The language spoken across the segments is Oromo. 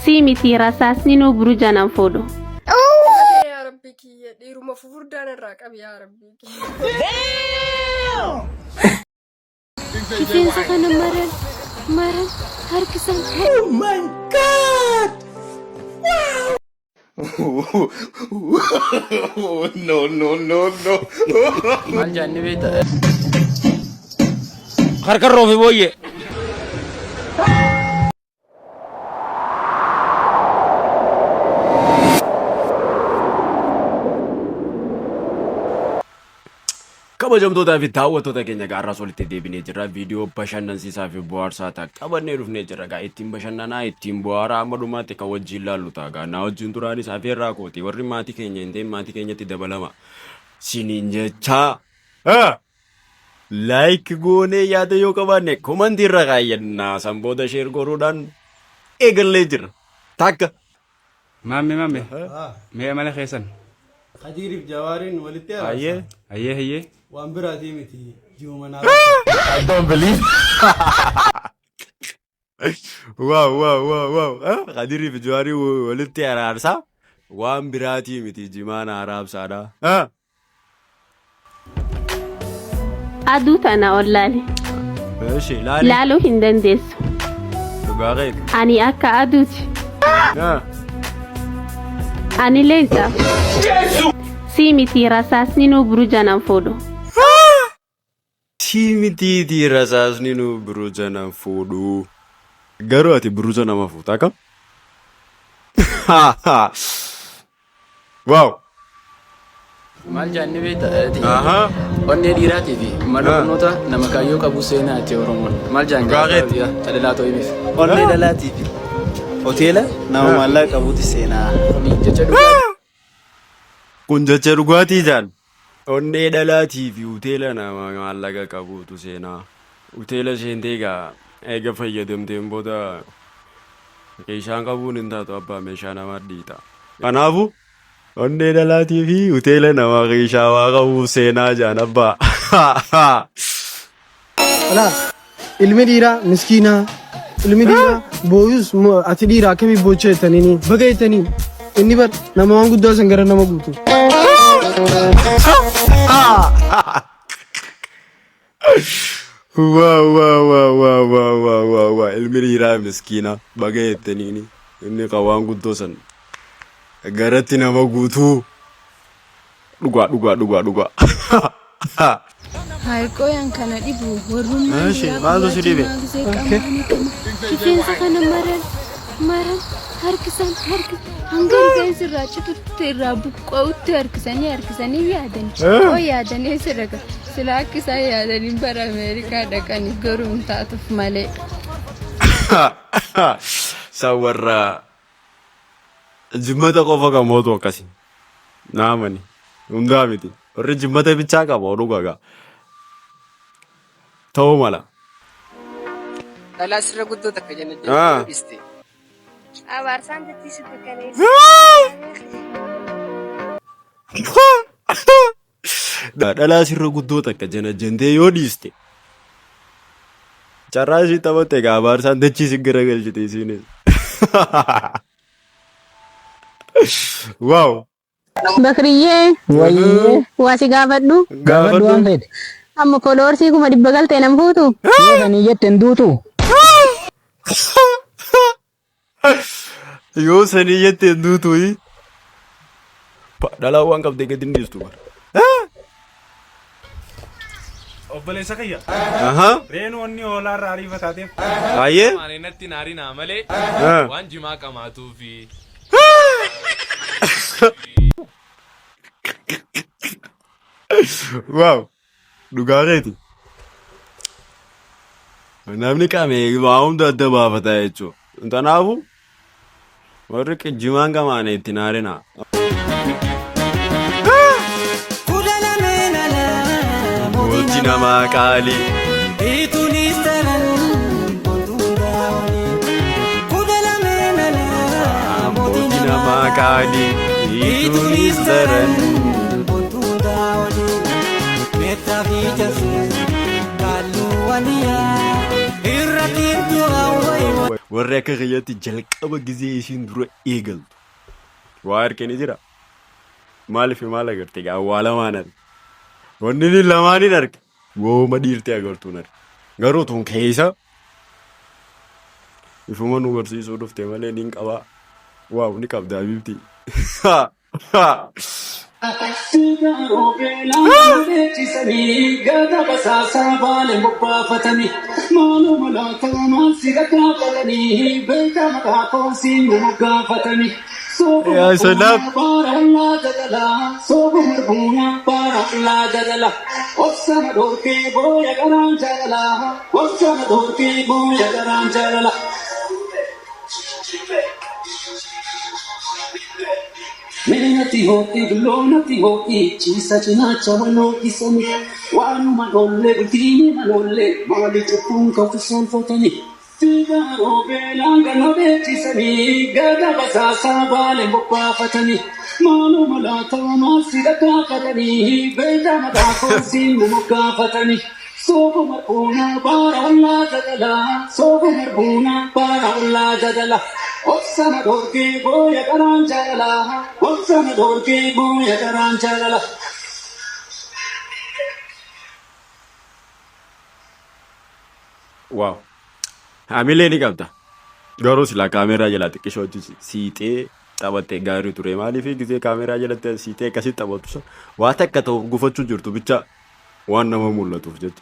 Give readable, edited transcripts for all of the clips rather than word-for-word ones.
Sii miti rasaasni nuu buruja nan fuudhu. Yaa rabbii kiyya dhiiruma fufurdaan irraa qabi yaa rabbii kiyya. Rifeensa kana maran maran harkisan. No, no, no, no. Maal jaanni beekta? Karkarroo fi booyyee. Kabajamtootaa fi daawwattoota keenya gaarraas walitti deebinee jirra. Viidiyoo bashannansiisaa fi bohaarsaa ta'a qabannee dhufnee jirra. Gaa ittiin bashannanaa ittiin bohaaraa amma dhumaatti kan wajjin laallu ta'a. Gaa naa wajjin turaanis afeerraa kooti. Warri maatii keenya hin ta'in maatii keenyatti dabalama. Siniin jechaa. Like goonee yaada yoo qabaanne komantii irra kaayyannaa san booda sheer goruudhaan eegallee jira. Takka. Maamme maamme. Mee amala keessan. Kadiiriif Jawaariin walitti araarsa. Hayyee. Hayyee hayyee. Waan biraatii miti ji'uma naa raabsa. I don't believe. Wow wow wow wow. Kadirii fi Jawaarii walitti araarsa. Waan biraatii miti jimaan araabsaadha. Ah. Aduu tana ol laali. Eshi laali. Laaluu hin dandeessu. Dhugaa keeti. Ani akka aduuti. Ah. Ani leenca. Sii miti rasaasni nuu buruja nan fuudhu. Sii mitiitii rasaasni nu buruja nan fuudhu. Garuu ati buruja nama fuuta akkam? Wow. Maal jaanni beekta? Aha. Onnee dhiiraatii fi mana barnoota nama kaayyoo qabu seenaati Oromoon. Maal jaan Dhugaa keeti. Dhalaa ta'uu himiif. Onnee dhalaatii fi hoteela nama maallaqa qabuuti seenaa. Kuni jecha dhugaa. Kun jecha dhugaatii jaan. Onnee dhalaatii fi hoteela nama maallaqa qabuutu seenaa. Hoteela seentee egaa eega fayyadamteen booda meeshaan qabuun hin taatu abbaa meeshaa namaa dhiita. Kanaafuu onnee dhalaatii fi hoteela nama meeshaa waa qabu seenaa jaan abbaa. Alaa ilmi dhiiraa miskiinaa ilmi dhiiraa booyus ati dhiiraa akkamii boocha jettaniini baga jettanii inni bar nama waan guddaa san gara nama guutu. Waa waa waa waa waa waa waa waa ilmi dhiiraa miskiina baga jettaniini inni kan waan guddoo san garatti nama guutuu dhugaa dhugaa dhugaa dhugaa. Hayi qoyan kana dhibu warrummaan Eshi, dhiiraa maaltu si dhibe? gurraacha gisee qamaanii qama rifeensa kana maran maran harkisan harki hanga rifeensi irraa citutti irraa buqqa'utti harkisanii harkisanii yaadan qoo yaadanii sirra ga sila akka isaan yaadanii bara Ameerikaa dhaqanii garuu hin taatuuf malee. San warra Jimmata qofa kan mootu akkasi. Naamani. Hundaa miti. Warri jimmata bichaa qaba oduu gagaa. Ta'uu mala. Dhalaa sirra guddoo takka jenna Ah. jechuun dhiste. Abaarsaan jechi si dukkaneessa. Dhalaa sirra guddoo takka jana jentee yoo dhiiste. Carraa ishii taphatte egaa abaarsaan dachii si garagalchite isiinis. Waaw. Bakriyyee Wayyee. waa si gaafadhu. Gaafadhu waan feete. Amma foloorsii 100,000 galtee nan fuutu. Yoo sanii jette hin duutu. Yoo sanii jette hin duutu. Dhalaa waan qabdee gadi hin dhiistu bara. Obboleessa kiyya. Aha. Reenu onni hoolaa irraa ariifa taateef. Baay'ee. Maane natti hin aarinaa malee waan jimaa qamaatuufi. Waaw. Dhugaa keeti. Namni qame waa hunda adda baafata jechuudha. Kanaafuu warri jimaan qamaane itti hin aarinaa. Mootii namaa qaalii. Mootii namaa qaalii. Ituunis daran. Warri Warri akka kiyyatti jalqaba gizee isiin dura eegaltu. Waa harkee ni jira. Maaliif maal agarte gaa waa lamaan arge. Wanni inni lamaaniin arge. Wooma dhiirtee agartuun arge. Garuu tun keessa ifuma nu barsiisuu dhufte malee niin qabaa. Waaw ni qabda habiibti. Yaa salaam. Waaw. Hamilee ni qabda. Garuu silaa kaameeraa jalaa xiqqishootti siixee taphattee gaarii ture. Maaliif gisee kaameeraa jalatti siixee akkasitti taphattu sun waa takka ta'u gufachuu jirtu bicha waan nama mul'atuuf jecha.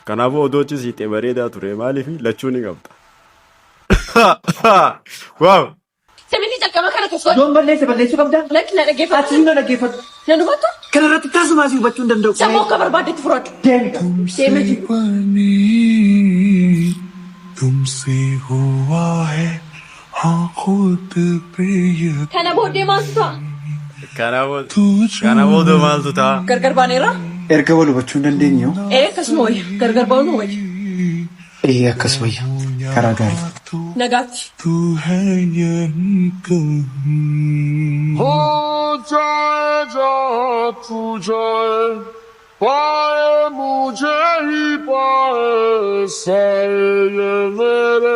Kanaafuu odoo achi siixee bareedaa ture. Maaliif lachuu ni qabda. Waaw. Seminii calqaba kana tokko. Yoon balleesse balleessuu qabdaa? Lakki na dhaggeeffadhu. Ati na dhaggeeffadhu. Na hubattu? Kana irratti tasuma si hubachuu hin danda'u. Sammuu akka barbaaddetti fudhadhu. Deemi. Deemee jiru. तुमसे हुआ है हाँ खुद पे यकीन Kana booddee maaltu ta'a? Kana booda maaltu ta'a? Gargar baaneerra? Erga wal hubachuu hin dandeenye. Ee akkasuma wayya. Gargar ba'uun wayya. Ee akkas wayya. Karaa gaarii. Nagaatti. तू है यही कहीं हो जाए जा तू जाए पाए मुझे ही पाए साए ये मेरे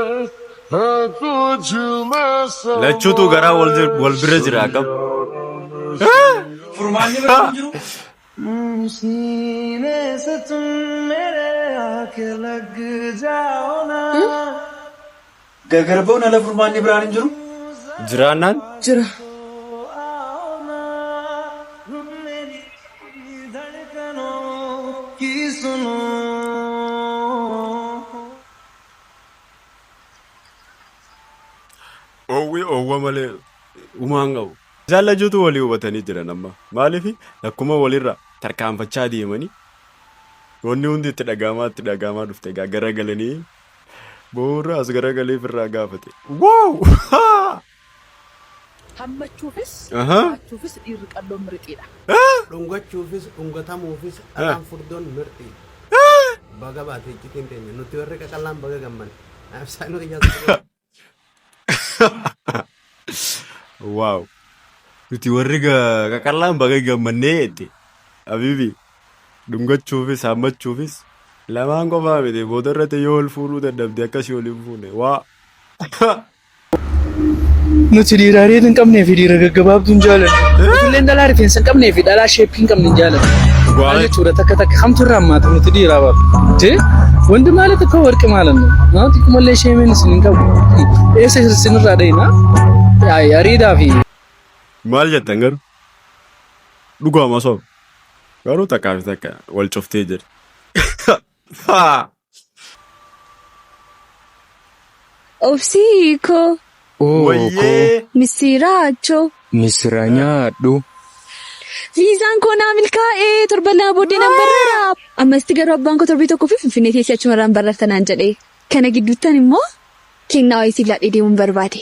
है तुझ में Lachuutu garaa wal bira jira akkam. Furmaanni biraan hin jiru. सीने से तुम मेरे आके लग जाओ ना. Gargar ba'uun ala furmaanni biraan hin jiru. Jiraannaan? Jira. की सुनो. Oowwi oowwa malee uumaan qabu. Isaan lachuutu walii hubatanii jiran amma. Maaliif lakkuma walirra tarkaanfachaa deemanii wanni hundi itti dhagaamaa dhufte egaa garagalanii boorra as garagalee ofirraa gaafate. Wow! Hammachuufis nyaachuufis dhiirri qalloon mirxiidha. Dhungachuufis dhungatamuufis dhalaan furdoon mirxii. Baga baate iccitiin teenya nuti warri qaqallaan baga gammanne. Ibsaan xiyyaa. Wow! Nuti warri qaqallaan baga gammannee jette. Habiibi dhungachuufis hammachuufis lamaan qofaa miti booda irratti yoo ol fuudhuu dadhabde akkasii ol hin fuune waa. Nuti dhiira areeda hin qabnee fi dhiira gaggabaabduu hin jaalannu. Nutilleen dhalaa rifeensa hin qabnee fi dhalaa shape hin qabne hin jaalannu. Maal jechuudha takka takka hamtu irraa hammaata nuti dhiiraa baatu. Jee ወንድ ማለት እኮ ወርቅ ማለት ነው። ማለት xiqqummallee sheemeen isin hin qabu. Eessa isinirraa dhayina? Areedaa fi Maal jettan garuu? Dhugaama soba. Garuu takkaa fi takka wal cuftee jira. Obsii koo. Wayyee. Misiraachoo. Misira nyaadhu. Viizaan koo naa milkaa'ee 7 2 booddee nan barreera. Ammasti garuu abbaan koo torbii tokkoo fi Finfinnee teessee achumarraan barreeffa naan jedhee. Kana gidduuttan immoo kennaa wayii siif laadhee deemuun barbaade.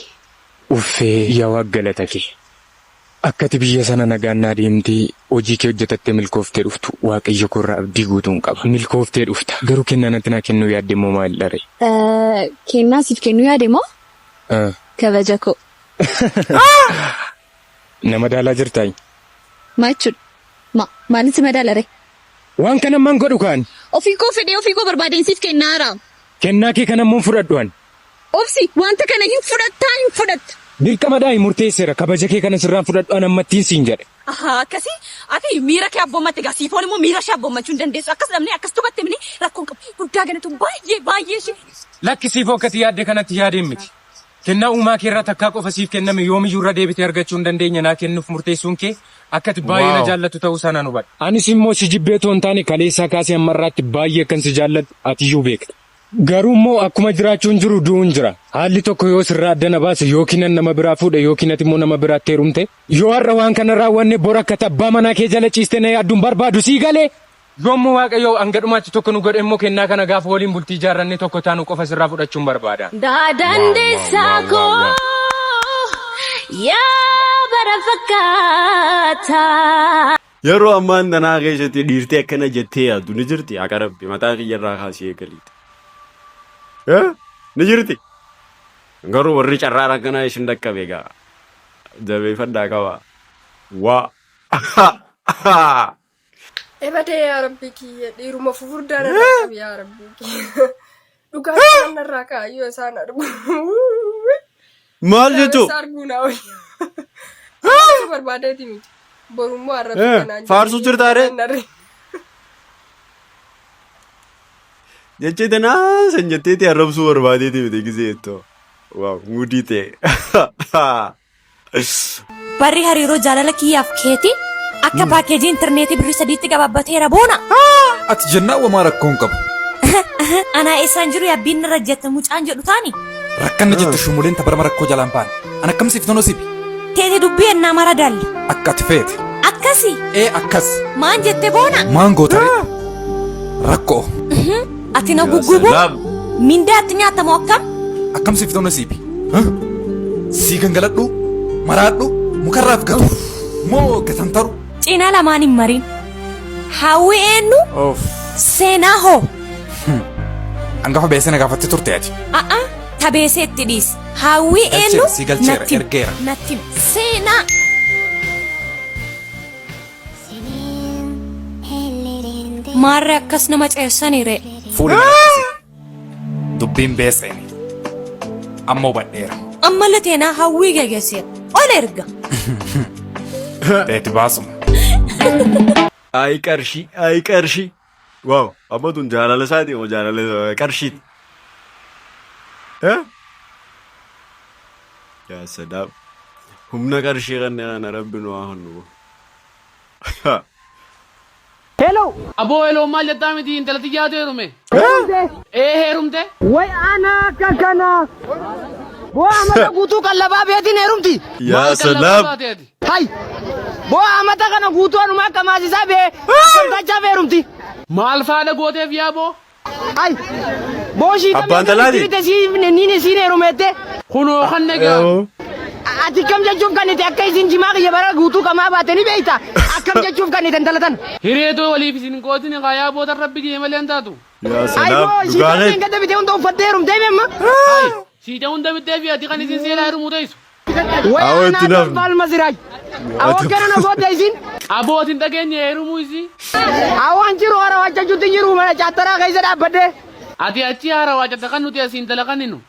Uffee yaa waaq galata kee. Akkati biyya sana nagaan naa deemtee hojii kee hojjetattee milkooftee dhuftu waaqayyo korraa abdii guutuun qaba. Milkooftee dhufta. Garuu kennaa natti naa kennuu yaadde immoo maal dharee? Kennaa siif kennuu yaade moo? Kabaja koo. Nama daalaa jirtaayi? Maa jechuudha? Ma maalin si madaalare? Waan kana ammaan godhu kaan. Ofii koo fedhee ofii koo barbaadeen siif kennaara. Kennaa kee kana ammoo fudhadhu ani. Obsi, wanta kana hin fudhattaa hin fudhattu. Dirqama daa'i murteesseera. Kabaja kee kana sirraan fudhadhu an ammattiin siin jedhe. Ahaa, akkasii ati miira kee abboommatte gaa siifoon immoo miira ishee abboommachuu hin dandeessu. Akkas dhabnee akkas tuqatte mini rakkoon qabu. Guddaa ganatu baay'ee baay'ee ishee. Lakki siifoo akkati yaadde kanatti yaadeen miti. Kennaa uumaa kee irraa takkaa qofa siif kenname yoomiyyuu irra deebitee argachuu hin dandeenye naa kennuuf murteessuun kee akka ati baay'ee na Wow. jaallattu ta'uu isaa nan hubadha. Anis immoo si jibbee otoo hin taane kaleessaa kaasee amma irraatti baay'ee akkan si jaalladhu atiyyuu beekta. Garuu immoo akkuma jiraachuun jiru du'uun jira. Haalli tokko yoo sirraa adda na baase yookiin an nama biraa fuudhe yookiin ati immoo nama biraatti heerumte yoo har'a waan kana raawwanne bor akka ati abbaa manaa kee jala ciiste na yaaddu hin barbaadu sii galee. Yommuu Waaqayyo hanga dhumaatti tokko nu godhe immoo kennaa kana gaafa waliin bultii ijaarrannee tokko taanu qofa sirraa fudhachuun barbaada. Dadandeessaa koo yaa bara fakkaataa. Yeroo ammaan tanaa keessatti dhiirtii akkana jettee yaaddu ni jirti. Haqa Rabbi mataa kiyyarraa kaasee eegaliiti. Eh? Ni jirti. Garuu warri carraan akkanaa isin dhaqqabe egaa jabeeffadhaa qaba. Waa. Ebadee yaa rabbii kiyya dhiiruma fufurdaa narraa qabi yaa rabbii kiyya. Dhugaa isaan narraa ka'a yoo isaan argu. Maal jechuu? Isaan arguu naa wayya. Arrabsuu barbaadeeti miti. Borummoo arrabsuu kanaan Faarsuu jirtaa ree? narri. Jechee tanaa san jetteeti arrabsuu barbaadeeti miti gisee jettoo. Waaw muudii ta'e. Barri hariiroo jaalala kiyyaaf keetii akka paakeejii intarneetii birrii 3tti gabaabbateera boona. Ati jennaan wamaa rakkoo hin qabu. Anaa eessaan jiru yaabbiin narra jette mucaan jedhu taani. Rakkanna jette shumuleen tabarama rakkoo jalaan baane. An akkam siif tonoo sibi. Teete dubbii ennaa mara daalli. Akka ati feete. Akkasi. Ee akkas. Maan jette boona. Maan goota ree? Rakkoo. Ati na guggubuu. Mindaatti nyaatamu akkam? Akkam siif tonoo sibi. Sii gangaladhu, maraadhu, mukarraaf gatu. Moo gatantaru. Cinaa lamaan hin marin. Hawwi eenyu? Of. Seenaa hoo? Angafa beesee na gaafatte turte ati. A'a tabeesee itti dhiisi. Hawwi Galcheera, eenyu? sii galcheera, Natti himi. ergeera. Natti himi. Seenaa. Maarree akkas nama ceessanii ree? Fuuli mana akkasii. Dubbiin beeseeni. Amma hubadheera. Amma teenaa hawwii gegesseera. Ol erga. Teeti baasuma. Ayi qarshii, ayi qarshii. Waaw, amma tun jaalala isaati moo jaalala qarshiiti? Eh? Yaa sadaam. Humna qarshii kanneen kana rabbi nu haa honnu. Hello. Aboo hello maal jettaa miti intala tiyyaatu heerume. Heerumte. Ee heerumte. Way ana akka kana. Boo amata guutuu qallabaa beetiin heerumti. Yaa salaam. Hay. Boo amata kana guutuu anuma akka maasisaa bee akkamtachaa heerumti. Maal faana gooteef yaa boo? Hay. Boo shii Abbaan talaati. Bite sii niin siin heerumeette. Kunoo kan nagaa. Ati kam jechuuf kan itti akka isin jimaa kiyya bara guutuu qamaa baate ni beekta. Akkam jechuuf kan itti intala tana. Hireetoo waliif isin gootin qaayaa booda rabbi jee malee hin taatu. Yaa Ay salaam. boo shii Dhugaa kan keeti. gadda bitee hunda uffattee heerumtee meemma. Hay siita hunda bittee fi ati kan isin seelaa heerumuu teessu. Way Awoo itti anaa nafni. tolfaal masiraaj. Awoo kana na booda isin. Abootin dhageenye heerumuu isii. Awaan jiru hara wachachuutti jiru mana chaataraa keessa dhaabbadde. Ati achi hara waacata kan nuti asiin dalaganinu.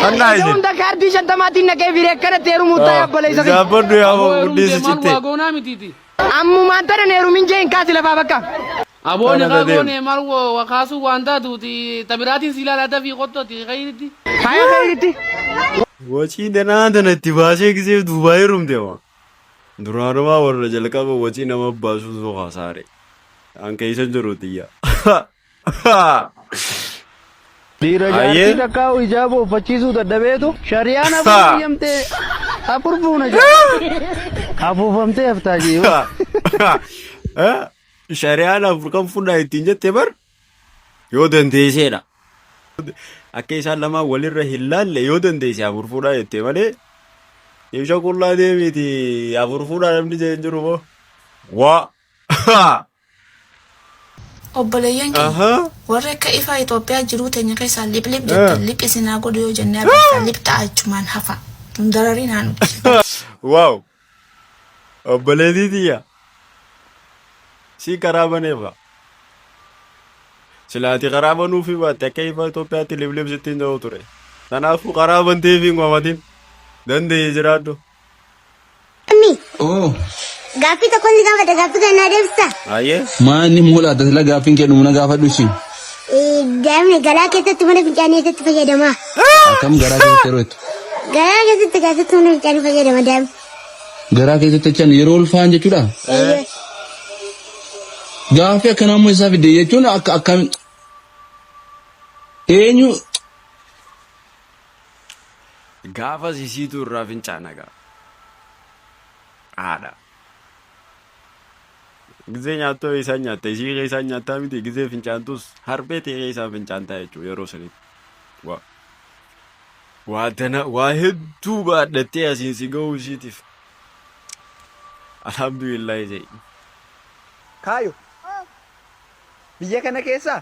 Annaa Isa isin. hunda kaardii 50tiin naqee firee akkanatti heerumuu taa'e obboleessa kiyya. Gaabbadhu yaa Aboo guddisi heerumtee maal citte. waa goonaa mitiiti. Ammumaan tana heerumin jee hin kaasi lafaa bakka. Aboon Kana egaa deemu. goone maal wa kaasuu waan taatuuti tabiraatiin si ilaalaa dafii qottooti kayiritti. Haya kayiritti. Wacii danaa tana itti baasee gisee duubaa heerumte moo. Duraanumaa warra jalqaba wacii nama baasuu soqaa saare. An keessa jiru xiyya. Dhiira Ayyee. jaartii takkaa hijaaba uffachiisuu dadhabeetu shari'aan afur eeyyamtee afur fuuna jedha. Afuufamtee haftaa jee. Shari'aan afur kan fuudhaa ittiin jette bar yoo dandeesseedha. Akka isaan lamaan walirra hin laalle yoo dandeesse afur fuudhaa jette malee ibsa qullaa deemiiti afur fuudhaa namni jee hin jiru moo. Waa. Obboleeyyan keenya Ahaa. warri akka ifaa Itoophiyaa jiruu teenya keessaa lip lip jettan lip isin haa godhu yoo jennee argatan lip ta'a achumaan hafa. Nun darariin haa nuti. Waaw. Obboleettii tiyya. Si karaa baneef haa. Silaati karaa banuufi baatte akka ifa Itoophiyaatti liblib sitti hin ta'u ture. Kanaafuu karaa bantee fi hin qomatin. Danda'ee jiraadhu. Oo. Gaaffii tokko ni gaafadha gaaffii kana naa deebistaa? Ayyee. Maa inni mul'ata sila gaaffiin kee dhumna gaafadhu ishii. Daa'imni garaa keessatti mana fincaanii keessatti fayyadama. Akkam garaa keessatti yeroo jettu. Garaa keessatti keessatti mana fincaanii fayyadama daa'imni. Garaa keessatti jechaan yeroo ulfaa'an jechuudha. Eeyyee. Gaaffii akkanaa immoo isaa fidde jechuun akka akkam eenyu Gaafa sisiitu irraa fincaana gaa. Haadha. Gizee nyaattoo isaan nyaatta isii keessaan nyaattaa miti gizee fincaantus harbee ta'ee keessaan fincaantaa jechuudha yeroo sanitti. Waa. Waa tana waa hedduu baadhattee asiin si ga'uu isiitiif. Alhamdulillah jedhi. Kaayo. Biyya kana keessaa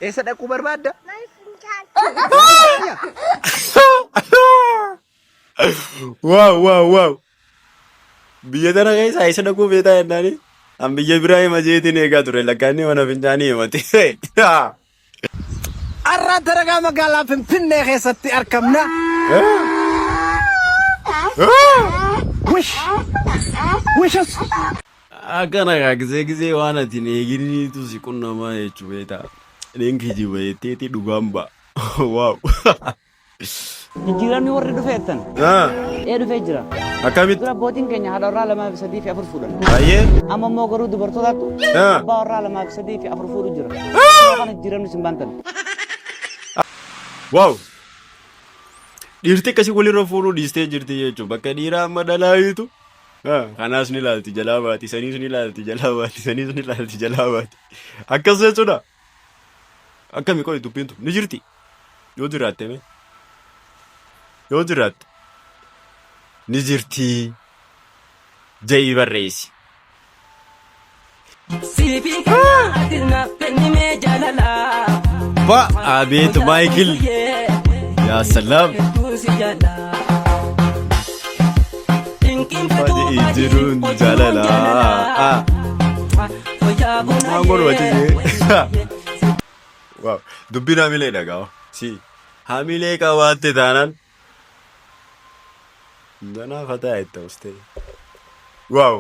eessa dhaquu barbaadda? Waaw waaw waaw. Biyya tana keessa eessa dhaquu feetaa jennaani? An biyya biraa hima jeetiin eegaa ture lakkaanni mana fincaanii himate. Arraan taragaa magaalaa Finfinnee keessatti argamna. Wish! Wishes! Akkana kaa gisee gisee waan ati hin eeginiitu si qunnamaa jechuu beektaa. Niin kijiba jetteeti dhugaan ba'a. Waaw. Jijjiiramni warri dhufeettan. Ee dhufee jira. Akkamitti? Dura abbootiin keenya haadha warraa lamaa fi sadii fi afur fuudhan. Baay'ee. Amma immoo garuu dubartootaatu abbaa warraa lamaa fi sadii fi afur fuudhu jira. Yeroo kana jijjiiramni isin baantan. Waaw. Dhiirti akkasii walirra fuudhuu dhiistee jirti jechuudha. Bakka dhiiraa amma dhalaayitu. Kanaas ni ilaalti jalaa baati, saniis ni ilaalti jalaa baati, saniis ni ilaalti jalaa baati. Akkas jechuudha. Akkami qo'i dubbiin tun ni jirti. Yoo jiraatte mee? Yoo jiraatte ni jirti jedhii barreessi. Ba abeet Maayikil yaa salaam. Fadhi jiruun jaalala. Maal godhu achi Waaw dubbiin hamilee dhagaa. Si hamilee qabaatte taanaan. Danaa fataa itti ustee. Waaw.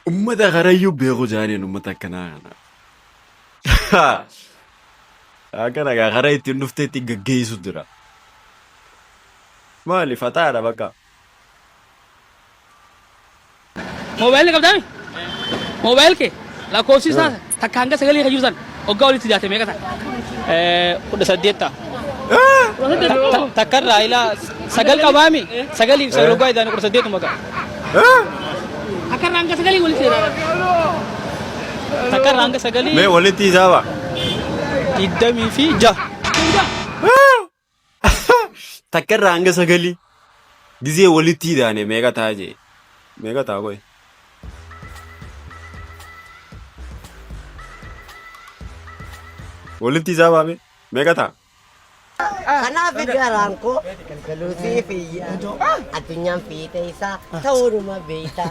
Ummata karayyuu beeku jaaniin ummata akkanaa kana. Akkana gaa karaa ittiin dhuftee ittiin gaggeessu jira. Maali fataadha bakka. Moobaayilii qabdaami? Moobaayil kee lakkoofsi isaa takka hanga sagalii kan jiru san hoggaa walitti jaate meeqa ta'a? 18 ta'a. Takka irraa ilaa sagal qabaami sagaliif sagal hoggaa idaane 18 ta'a. Takka irraa hanga sagalii walitti jaate. Takka irraa hanga sagalii Mee walitti hisaaba. 26. Takka irraa hanga sagalii gizee walitti hidhaane meeqa ta'a jee meeqa ta'a qoy. Walitti isaa baame meeqa ta'a? Kanaaf garaan koo galgaluusiif iyya. Addunyaan fiixee isaa ta'uudhuma beekta.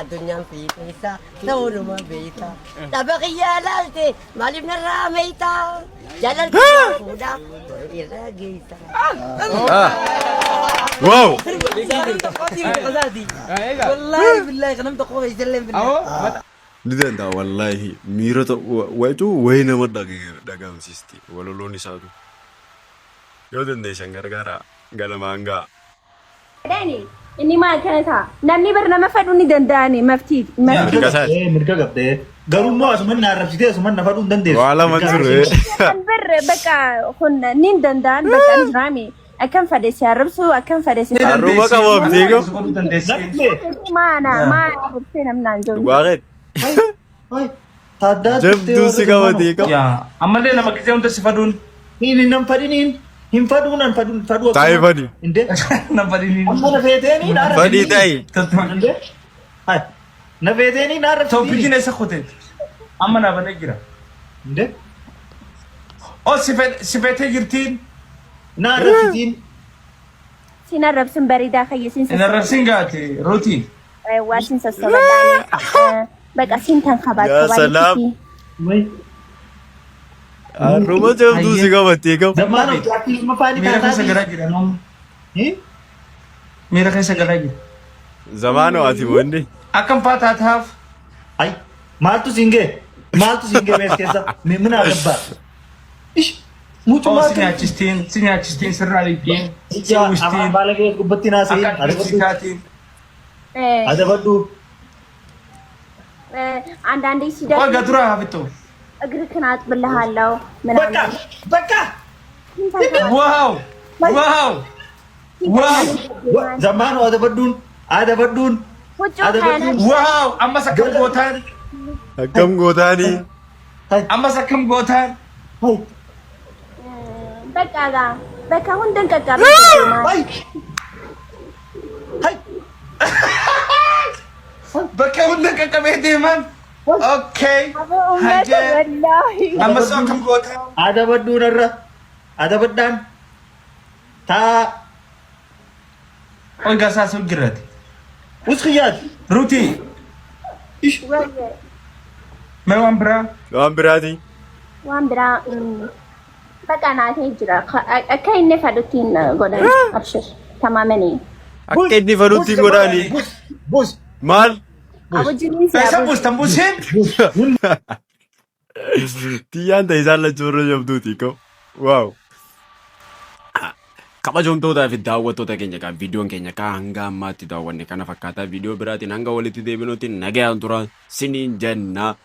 Addunyaan fiixee isaa ta'uudhuma beekta. Dhaba kiyyaa laalte maaliif narraa meeyta? Jaalalti fuudha boru irra geessa. Wow! Wallaahi billaahi kan namni tokko keessa illee hin binne. Ni danda'a wallaahi miirota wayitu wayii nama dhagamsiisti walaloon isaatu. Yoo dandeessan gargaaraa galamaan ga'a. Dani inni maal kana ta'a namni bar nama fadhu ni danda'ani maftii maftii. Mirga isaati. Ee, mirga qabdee. Garuu immoo asuman na arrabsitee asuman na fadhuu hin dandeessu. Waa lama Mirga ture. Kan bar bakka kun ni danda'an bakka ni jiraami akkam fadhe si arrabsu akkam fadhe si Arruba qaba abdii qaba. maana maana arrabsee namnaan jiru. Dhugaa keeti. Jabduu si qabatee qaba. Ammallee nama gisee hunda si faduun. Hin nan fadhiniin. Hin fadhuu nan fadhuu fadhuu. Taa'ee fadhi. Indee. Nan fadhiniin. Amma na feeteenii na arrabsitee. Fadhii ta'i. Indee. Hai. Na feeteenii na arrabsitee. Tooppikiin eessa kuteeti? Amma naa banee jira. Indee. Oh si feetee jirtiin. Na arrabsitiin. Sin arrabsin bareedaa kayya sin Hin arrabsin gaate Ruutii. Waa sin sassobadhaani. Baqa sin tan Yaa salaam. Harruma jabduu si qabattee qabu. Zammaanoo jaartii lammaffaa ni Miira keessa taataa. galaa jira namni. Miira keessa galaa jira. Zamaanoo ati wanni. Akkam faa taataaf. Ay maaltu siin ga'e? Maaltu siin ga'e mees keessa? Mina gabbaa. Ish Oh, si nyaachistiin, si nyaachistiin sirraa dhiqxiin, si Ija afaan uwwistiin, baala kee gubbatti naasee. akka ati taatiin. Adabadhu. አንዳንዴ Qoy ሲደርስ gatura hafittu. እግርህን አጥብልሃለሁ ምናምን። በቃ Wow! Wow! Wow! Zammaanoo adabadhuun adabadhuun adabadhuun. Wow! Ammas akkam gootaan? Akkam gootaanii? Ammas akkam gootaan? በቃ ጋ በቃ ሁንደን ቀቃ Bakka hunda qaqqabee deeman. Okay. Hajee. Ammas akkam gootaan? Adabadhuun irra adabadhaan taa Qoy gasaa sun jirrati. Uskiyyaati. Ruutii. Mee waan biraa? Waan biraati. waan biraa በቃ ናቴ jira akka inni fedhuttiin godhan abshir tamaamanii Akka inni fedhutti godhaani. Maal? abujiniin si Eessa buustan buuseen? Tiyyaan ta'e isaan lachuu irra jabduuti. Waaw. Kabajamtootaa fi daawwattoota keenya kan viidiyoon keenya kan hanga ammaatti daawwanne kana fakkaataa viidiyoo biraatiin hanga walitti deebinutti nagayaan turaa siniin jenna.